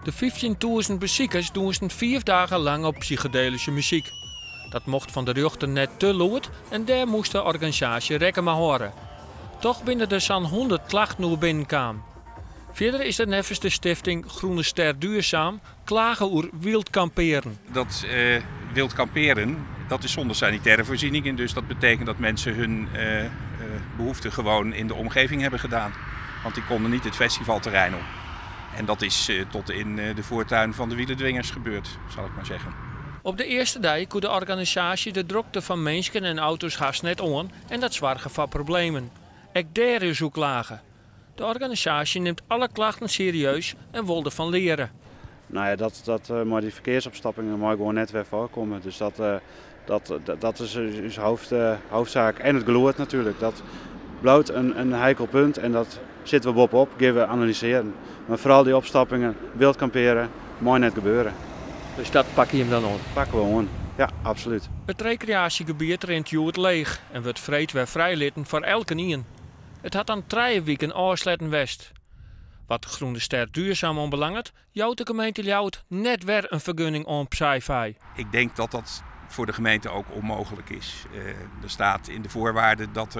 De 15.000 besikers dûnsen 5 dagen lang op psychedelische muzyk. Dat mocht fan de rjochter net te lûd en dêr moast de organisaasje rekken mei hâlde. Dochs binne der sa'n 100 klachten oer binnenkaam. Fierder is der neffens de stifting Groene Ster Duurzaam klage oer wyld kampearen. Dat wild kamperen, dat is zonder sanitaire voorzieningen. Dus dat betekent dat mensen hun behoefte gewoon in de omgeving hebben gedaan. Want die konden niet het festivalterrein op. En dat is tot in de voortuin van de wielendwingers gebeurd, zal ik maar zeggen. Op de earste dei koe de organisaasje de drokte fan minsken en auto's hast net oan en dat soarge foar problemen. Ek dêr is oer klage. De organisaasje nimt alle klachten serieus en wol derfan leare. Nou ja, dat mei dy ferkearsopstoppingen mei gewoan net wer foarkomme. Dus dat is ús hoofdzaak. En it gelûd natuerlik. Dat bliuwt in heikel punt en dat sitte we boppe-op, gean we analysearjen. Mar foaral dy opstoppingen, wyld kampearje, mei net gebeure. Dus dat pakke jim dan oan? Pakke we oan, ja, absolút. It rekreaasjegebiet rint hjoed leech en wurdt freed wer frijlitten foar elkenien. It hat dan 3 wiken ôfsletten west. Wat Groene Ster Duurzaam oanbelanget, jout de gemeente Ljouwert net wer in fergunning oan Psy-Fi. Ik denk dat dat voor de gemeente ook onmogelijk is. Er staat in de voorwaarden dat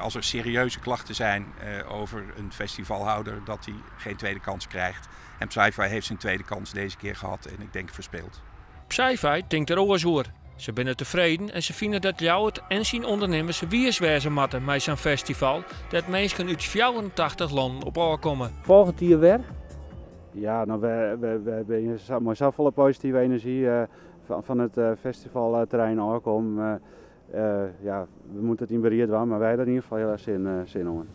als er serieuze klachten zijn over een festivalhouder, dat hij geen tweede kans krijgt. En Psy-Fi heeft zijn tweede kans deze keer gehad en ik denk verspeeld. Psy-Fi tinkt der oars oer. Se binne tefreden en se fine dat Ljouwert en syn ûndernimmers wiis wêze moatte mei sa'n festival dêr't minsken út 84 lannen op ôfkomme. Folgjend jier wer? Ja, nou, we binne mei safolle positive enerzjy fan it festivalterrein ôfkommen. Ja, we moatte it yn beried dwaan, mar wy hawwe der yn ieder gefal hiel erch sin oan.